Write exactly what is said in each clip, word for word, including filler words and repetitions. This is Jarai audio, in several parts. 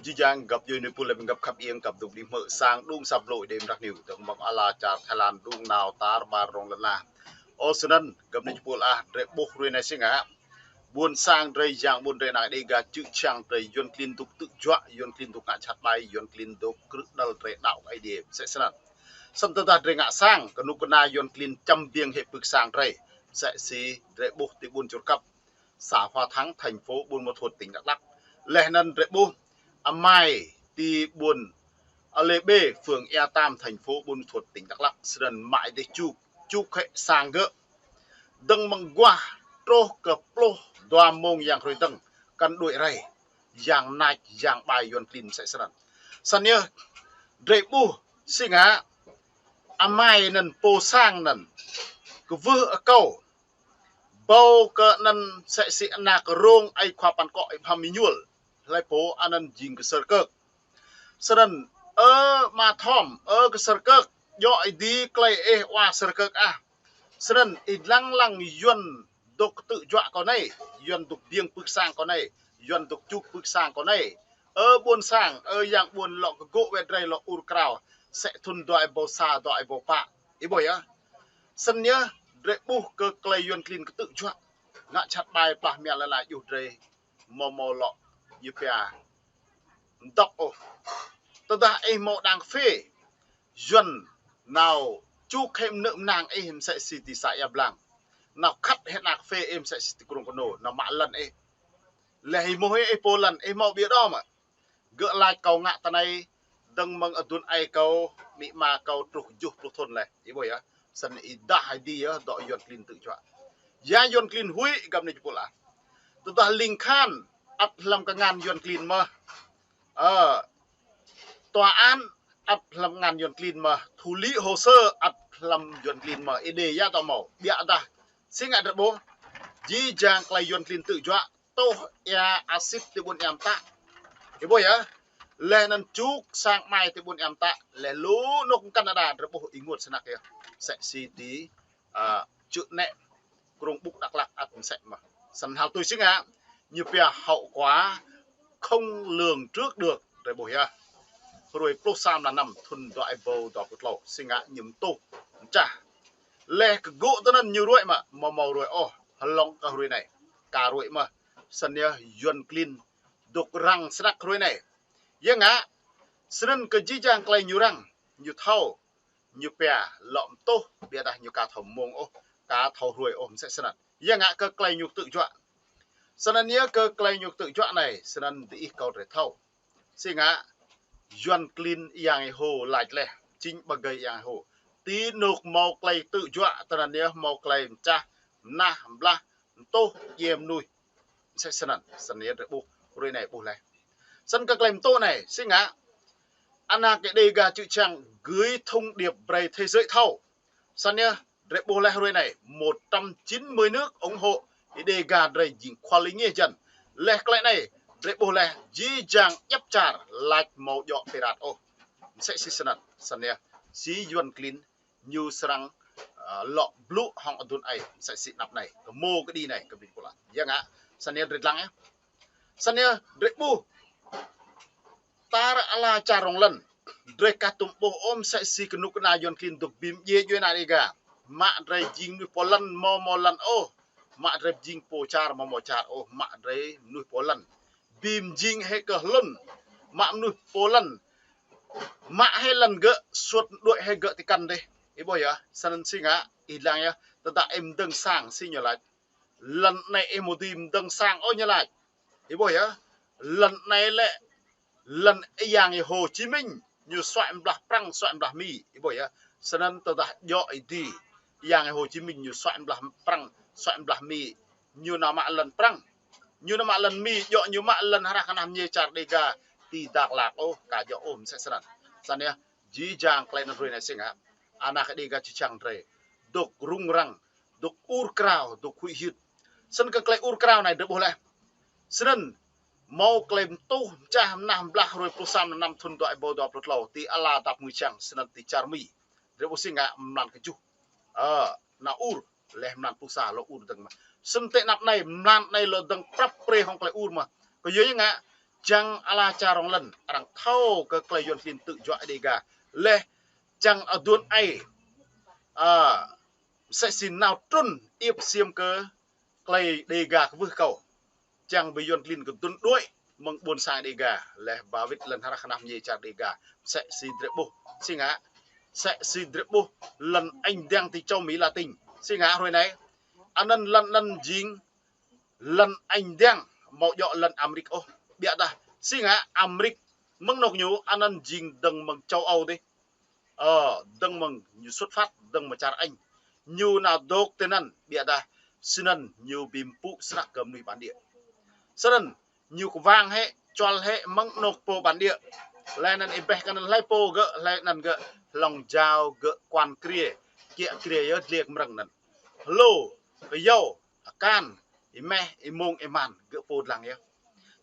Jih jang găp djuai ơi pul lĕ găp khăp iêng găp dŭng đĭ hmư̆ sang đŭng sap lô Êđê Mrah News dơ̆ng mơ̆ng ala čar Thái Lan đŭng nao tar ƀar rŏng lŏn la. Ơ snăn găp djuai ơi pul ah, drei ƀuh hruê anai si ngă. Ƀuôn sang drei, yang ƀuôn drei, ană Êđê ga čư̆ čhiăng drei, Yuăn klin dôk tư̆ juă, Yuăn klin dôk ngă jhat ƀai, Yuăn klin dôk krư̆ đăl drei đăo kơ Aê Diê, msĕ snăn. Snăn tơdah drei ngă sang, kơnuk kơna Yuăn klin čăm biêng hĕ pưk sang drei, msĕ si drei ƀuh ti ƀuôn Čuôr Kăp, xã Hòa Thắng, thành phố Buôn Ma Thuột, tỉnh Đắk Lắk. Leh anăn drei ƀuh amai ti ƀuôn Êlê Bê, phường Ea Tam, thành phố Buôn Ma Thuột, tỉnh Đắk Lắk, snăn mă dêh čuk, čuk hĕ sang gơ̆. Dơ̆ng mơ̆ng aguah truh kơ pluh dua mông yang hruê dơ̆ng, kăn đuĕ rei, yang nač, yang ƀai Yuăn klin msĕ snăn. Snăn yơh, drei ƀuh si ngă, amai anăn pô sang anăn, kwưh akâo, ƀâo kơ anăn msĕ si anak rông ai khua păn kŏ ai bhăm êñuôl. Hlei pô anăn jing kơ Sơr Kơk. Snăn, ơ ama Thom, ơ kơ Sơr Kơk, djŏ ih dĭ klei ih wa Sơr Kơk ah. Snăn ih lăng lăng Yuăn dôk tư̆ juă kâo anei, Yuăn dôk biêng pưk sang kâo anei, Yuăn dôk čuk pưk sang kâo anei. Ơ ƀuôn sang, ơ yang ƀuôn lŏ kơ gŏ wĕt drei lŏ ur krao, sĕ thŭn dua êbâo sa dua êbâo pă. Ih ƀuh yơh. Snăn yơh, drei ƀuh kơ klei Yuăn klin kơ tư̆ juă. Ngă jhat ƀai plah mă lăn ala djuh drei. Mâo mâo lŏ, ñu pia mdŏk ôh. Tơdah ih mâo đang kphê, Yuăn nao čuk hĕ mnơ̆ mnang ih msĕ si ti xã Ea Blang. Nao khăt hĕ đang kphê ih msĕ si ti Krông Kơnô, nao mă lăn ih. Leh ih mâo hĕ ih pô lăn, ih mâo ƀiă đŏ mă. Gơ̆ lač kâo ngă tơ anei, dơ̆ng mơ̆ng adŭn ai kâo, amĭ ama kâo truh kjuh pluh thŭn leh. Ih ƀuh yơh. Snăn ih dah ih dĭ yơh, dŏ Yuăn klin tư̆ juă. Ya Yuăn klin huĭ găp ni jơpul ah. Tơdah ling khan, ăt hlăm kngan Yuăn klin mơh. Ơ, tòa án ăt hlăm kngan Yuăn klin mơh. Thủ lý hồ sơ ăt hlăm Yuăn klin mơh. Ih dê ya tŏ mâo. Ƀiădah si ngă drei ƀuh. Jih jang klei Yuăn klin tư̆ juă. Tuh êa asip ti ƀuôn Ea Mtă. Ih ƀuh yơh. Leh anăn čuk sang amai ti ƀuôn Ea Mtă. Leh lu anôk mkăn ada drei ƀuh ênguôt snăk yơh. Msĕ si ti, ơ, čư̆ nĕ Krông Ƀŭk Đắk Lắk ăt msĕ mơh. Snăn hal tui si ngă, ñu pia hậu quả không lường trước được, drei ƀuh yơh. Hruê pluh sa mlan năm thŭn dua êbâo dua pluh tlâo, si ngă ñu mtuh, mčah. Leh kơ gŏ tơ anăn ñu ruai mă, mâo mâo ruai ôh, hlŏng kơ hruê anei. Ka ruai mơh, snăn yơh Yuăn klin dôk răng snăk hruê anei. Ya ngă, snăn kơ jih jang klei ñu răng, ñu thâo, ñu pia lŏ mtuh, ƀiădah ñu ka thâo mông ôh, ka thâo hruê ôh msĕ snăn. Ya ngă kơ klei ñu tư̆ juă. Snăn yơh kơ klei ñu tư̆ juă anei, snăn diih kâo drei thâo. Si ngă, Yuăn klin Yang Êhô lač leh, chính ƀơi Yang Êhô. Ti anôk mâo klei tư̆ juă, tơ anăn yơh mâo klei mčah, mnah, mblah, mtuh, djiê mnuih. Msĕ snăn, snăn yơh drei ƀuh, hruê anei ƀuh leh. Snăn kơ klei mtuh anei, si ngă, ană Êđê ga čư̆ čhiăng gửi thông điệp brei thế giới thâo. Snăn yơh, drei ƀuh leh hruê anei, một trăm chín mươi nước ủng hộ Êđê ga drei jing khua lĭng yơh jăn. Leh klei anei, drei ƀuh leh, jih jang djăp čar, lač mâo djŏ pirat ôh. Msĕ si snăn, snăn yơh, si Yuăn klin, ñu srăng, ơ, lŏ blŭ hŏng adŭn ai, msĕ si anăp anei, kơ mông kơđi anei, kơ ƀĭng pula. Ya ngă, snăn yơh drei dlăng yơh. Snăn yơh drei ƀuh. Tar ala čar rŏng lăn. Drei ka tuôm ƀuh ôh msĕ si kơnuk kơna Yuăn klin dôk bi mdjiê djuê ană Êđê ga. Mă drei jing mnuih pô lăn mâo mâo lăn ôh. Mă drei jing pô čar mâo mâo čar ôh. Mă drei mnuih pô lăn. Bi mjing hĕ kơ hlŭn. Mă mnuih pô lăn. Mă hĕ lăn gơ̆, suôt đuĕ hĕ gơ̆ ti kăn dih. Ih ƀuh yơh, snăn si ngă, ih dlăng yơh, tơdah ih mdơ̆ng sang si ñu lač. Lăn anei ih mơ̆ dưi mdơ̆ng sang ôh ñu lač. Ih ƀuh yơh, lăn anei lĕ, lăn Yang Êhô Chí Minh, ñu suaĭ mblah Prăng, suaĭ mblah Mi. Ih ƀuh yơh, snăn tơdah djŏ ih dĭ, Yang Êhô Chí Minh ñu suaĭ mblah Prăng, suaĭ mblah Mi. Ñu nao mă lăn Prăng. Ñu nao mă lăn Mi, djŏ ñu mă lăn hrah kơ ană mniê čar Êđê ga, ti Dak Lak ôh, ka djŏ ôh, msĕ snăn. Snăn yơh, jih jang klei anăn hruê anei si ngă. Ană Êđê ga čư̆ čhiăng drei. Dôk rŭng răng, dôk ur krao, dôk huĭ hyưt. Snăn kơ klei ur krao anei drei ƀuh leh. Snăn, mâo klei mtuh, mčah, mnah, mblah, hruê pluh sa mlan năm thŭn dua êbâo dua pluh tlâo, ti ala dap ngui čhiăng, snăn ti čar Mi. Drei ƀuh si ngă mlan kjuh. Ơ, nao ur, leh mlan pluh sa lŏ ur dơ̆ng mơh. Snăn ti anăp anei, mlan anei lŏ dơ̆ng prăp pre hŏng klei ur mơh. Kơ yua ya ngă, čang ala čar rŏng lŏn, arăng thâo kơ klei Yuan klin tŭ juă Dega. Laih čang aduôn ai, a, msĕ si nao trŭn iĕp siam kơ klei Dega kwưh kâo. Čang ƀơi Yuan klin kơ dŭn đuaĭ mơ̆ng ƀôn sang Dega, laih ba wĭt lŏn hră kơnam mơñai čar Dega, msĕ si drei ƀuh, si ngă, msĕ si drei ƀuh lŏn Anh Diang ti châu Mỹ Latin, si ngă hrơi anai, anăn lŏn anăn jing lŏn Anh Diang, mâo djŏ lŏn Amrik ôh. Biă dah, si ngă Amrik mơ̆ng anŏk ñu, anăn jing dơ̆ng mơ̆ng châu Âu dih. Ơ, dơ̆ng mơ̆ng ñu xuất phát, dơ̆ng mơ̆ng čar Anh. Ñu nao dôk ti anăn, biă dah, snăn ñu bi mpŭ snăk kơ mnuih bản địa. Snăn, ñu kwang hĕ, čuăl hĕ mơ̆ng anŏk pô bản địa. Laih anăn ih ƀuh kơ anăn hlei pô gơ̆, hlei anăn gơ̆, hlŏng jao gơ̆ kuan kriê, kiă kriê yơh dliê kmrơ̆ng anăn. Hlô, kơyâo, akan, ih mĕh, ih mông, ih man, gơ̆ pô dlăng yơh.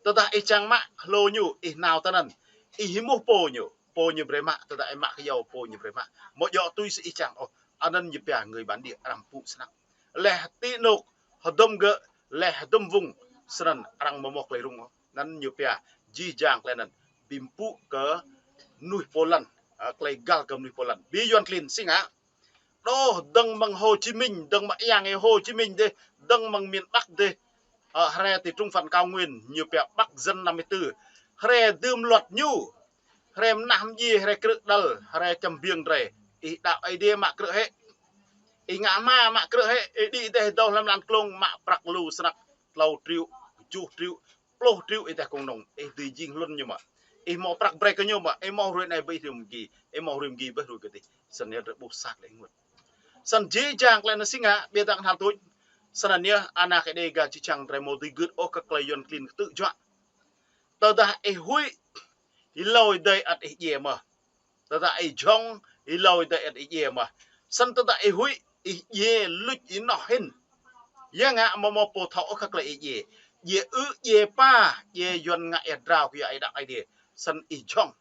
Tơdah ih čang mă hlô ñu, ih nao ti anăn, ih hmư̆ pô ñu, pô ñu brei mă, tơdah ih mă kơyâo, pô ñu brei mă. Mâo djŏ tui si ih čang ôh, anăn ñu pia người bản địa, arăng mpŭ snăk. Laih ti anŏk, hơdôm gơ̆, laih hơdôm vùng, snăn arăng mâo mơ̆ klei rŭng ôh. Anăn ñu pia, jih jang klei anăn, bi mpŭ kơ mnuih pô lăn, a, klei găl kơ mnuih pô lăn. Bi Yuan klin, si ngă, đôč dơ̆ng mơ̆ng Hồ Chí Minh, dơ̆ng mơ̆ng yang Hồ Chí Minh dih, dơ̆ng mơ̆ng miền Bắc dih. Ơ, hrơi ti trung phần cao nguyên, ñu pia Bắc Dân năm mươi tư. Hrơi dưm luật ñu, hrơi mơnah mdjiê, hrơi krư̆ đăl, hrơi čăm biêng drei. Ih đăo Aê Diê mă krư̆ hĕ. Ih ngă hma mă krư̆ hĕ, ih đĭ dêh dâo hlăm lăn klông mă prăk lu snăk, tlâo triệu, kjuh triệu, pluh triệu ih dêh kông nông, ih dưi jing hlŭn ñu mơ̆. Ih mâo prăk brei kơ ñu mơ̆, ih mâo hrui anai ƀơi ih rĭm gi, ih mâo hrui gi ƀơi hrui kơ dih. Snăn yơh drei ƀuh sat lĕ ih ngŭt. Snăn jih jang klei anăn si ngă, biă dah kơnhal tuč. Snăn yơh anak Dega čih čang drei mâo dưi gưt ôh kơ klei Yuan klin ktư̆ juă. Tơdah ih huĭ, ih hlâo ih dơi ăt ih djiê mơh. Tơdah ih jhŏng, ih hlâo ih dơi ăt ih djiê mơh. Snăn tơdah ih huĭ, ih djiê luč ih noh hĭn. Ya ngă mâo mâo pô thâo ôh kơ klei ih djiê. Djiê ư̆, djiê pa, djiê Yuan ngă ih drao kơ ya ih đăo Aê Diê. Snăn ih jhŏng.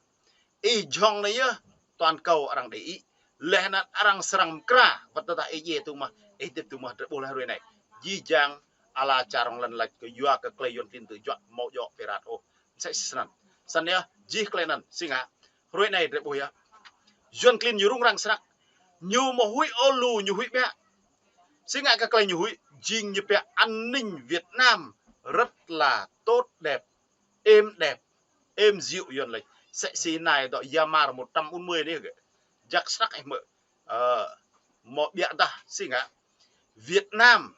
Ih jhŏng anei yơh, toàn cầu arăng đei ih. Laih anăn arăng srăng mkra, wăt tơdah ih djiê tŭ mơh, ih dĭp tŭ mơh, drei ƀuh laih hrui anai. Jih jang, ala čar rŏng lăn lač kơ yua kơ klei Yuan klin tŭ juă, mâo djŏ pơrat ôh. Msĕ si snăn. Snăn yơh, jih klei anăn, si ngă. Hrui anai drei ƀuh yơh. Yuan klin ñu rŭng răng snăk. Ñu mâo huĭ ôh lu ñu huĭ biă. Si ngă kơ klei ñu huĭ, jing ñu pia an ninh Việt Nam rất là tốt đẹp, êm đẹp, êm dịu Yuan lač. Msĕ si anai dŏ Yamar một trăm bốn mươi anei gơ̆. Jăk snăk ih hmư̆. Ơ, mâo biă dah si ngă. Việt Nam,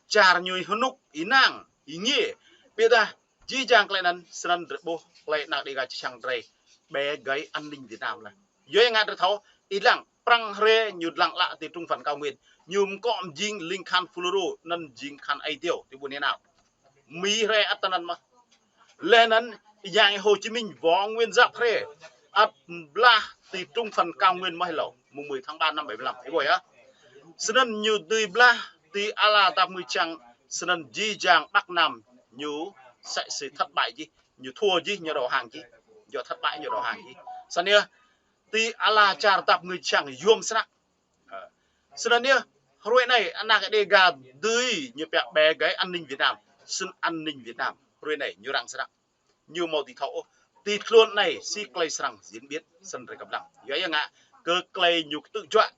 čar ñu ih hnŭk, ih năng, ih ngiê. Biă dah, jih jang klei anăn, snăn drei ƀuh, klei anak Dega čih čang drei. Bê gai an ninh Việt Nam lah. Yua ya ngă drei thâo, ih dlăng, prăng hrơi ñu dlăng lă ti trung phần cao nguyên. Ñu mkŏ mjing ling khan Fulro, anăn jing khan ai tiâo, ti ƀuôn Êa Nao. Mi hrơi ăt ti anăn mơh. Laih anăn, yang Hồ Chí Minh wŏng nguyên giáp hrơi. Ăt blah ti trung phần cao nguyên mơh hlâo. Mùng mười tháng ba năm bảy mươi lăm. Ih ƀuh yơh. Snăn ñu dưi blah ti ala dap ngui čang. Snăn jih jang Bắc Nam ñu msĕ si thất bại jih. Ñu thua jih, ñu đầu hàng jih. Yua thất bại ñu đầu hàng jih. Snăn yơh. Ti ala čar dap ngui čang yôm snăk. Ơ. Snăn yơh, hrui anai, anak Dega dưi ñu pia bê gai an ninh Việt Nam. Snăn an ninh Việt Nam. Hrui anai, ñu răng snăk. Ñu mâo dưi thâo ôh. Ti tluôn anai, si klei srăng diễn biến, snăn drei kăp lăng. Yua ya ngă, kơ klei ñu ktư̆ juă.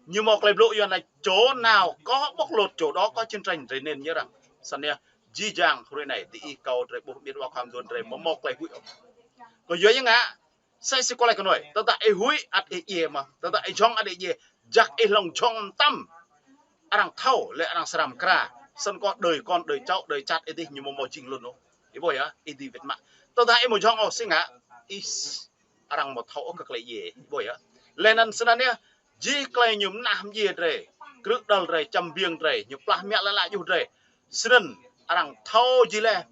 Ñu mâo klei blŭ yua anai, chỗ nào có bóc lột, chỗ đó có chiến tranh, drei nên nhớ rằng. Snăn yơh, jih jang, hrui anai, ti ih kâo drei ƀuh miêt wa khua mduôn drei, mâo mâo klei huĭ ôh. Kơ yua ya ngă, Msĕ si kơ lĕ kơ anai, tơdah ih huĭ ăt ih djiê mơh, tơdah ih jhŏng ăt ih djiê, jăk ih hlŏng jhŏng mtam. Arăng thâo, lĕ arăng srăng mkra, snăn kơ đơi kon, đơi čô, đơi čat ih dih ñu mâo mâo jing hlŭn ôh. Ih ƀuh yơh, ih dih wĭt mă. Tơdah ih mâo jhŏng ôh si ngă, ih arăng mâo thâo ôh kơ klei djiê, ih ƀuh yơh. Lĕ anăn snăn yơh, jih klei ñu mnah mdjiê drei, krư̆ đăl drei, čăm biêng drei, ñu plah mă lă lă juh drei. Snăn arăng thâo jih leh.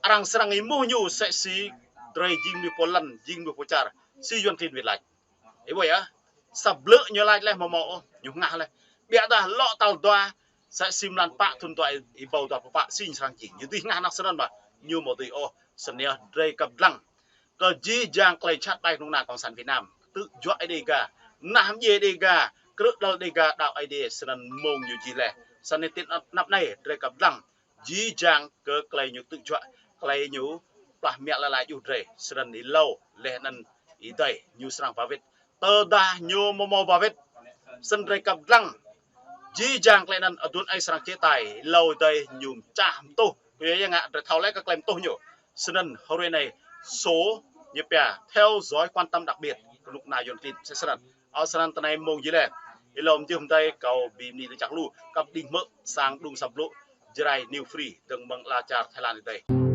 Arăng srăng êmuh ñu msĕ si drei jing mnuih pô lăn, jing mnuih pô čar. Si Yuăn klin wĭt lač. Ih ƀuh yơh. Sa blư̆ ñu lač leh mâo mâo ôh, ñu hngah leh. Biă dah lŏ tal dua, msĕ si mlan pă thŭn dua êbâo dua pluh pă, si ñu srăng jing. Ñu dưi hngah nao snăn mơh. Ñu mâo dưi ôh, snăn yơh drei kăp dlăng. Kơ jih jang klei čăt ƀai knŭng kna Cộng sản Việt Nam. Ktư̆ juă Dega, mnah mdjiê Dega, krư̆ đăl Dega đăo Aê Diê, snăn mông ñu jih leh. Snăn ti anăp anai drei kăp dlăng. Jih jang kơ klei ñu ktư̆ juă, klei ñu plah mă lĕ laĭ juh drơi. Snăn êlâo leh anăn Ơi Adai ñu srăng ba wĭt. Tơdah ñu mâo mâo ba wĭt, snăn drơi kăp dlăng jih jang klei anăn aduôn aê srăng chế tài, êlâo Ơi Adai ñu mčah mtuh. Kyua ya ngă drơi thâo lĕ kơ klei mtuh ñu. Snăn hruê anei số ñu pia theo dõi quan tâm đặc biệt kơ knŭk kna Yuăn klin msĕ snăn. Ơ snăn ti anei mông jih lĕ. Êlâo mjưh mdei kâo bi mni lač čăk lu, kăp đĭ hmư̆ sang đŭng asăp blŭ Jrai New Free dơ̆ng mơ̆ng ala čar Thái Lan adih.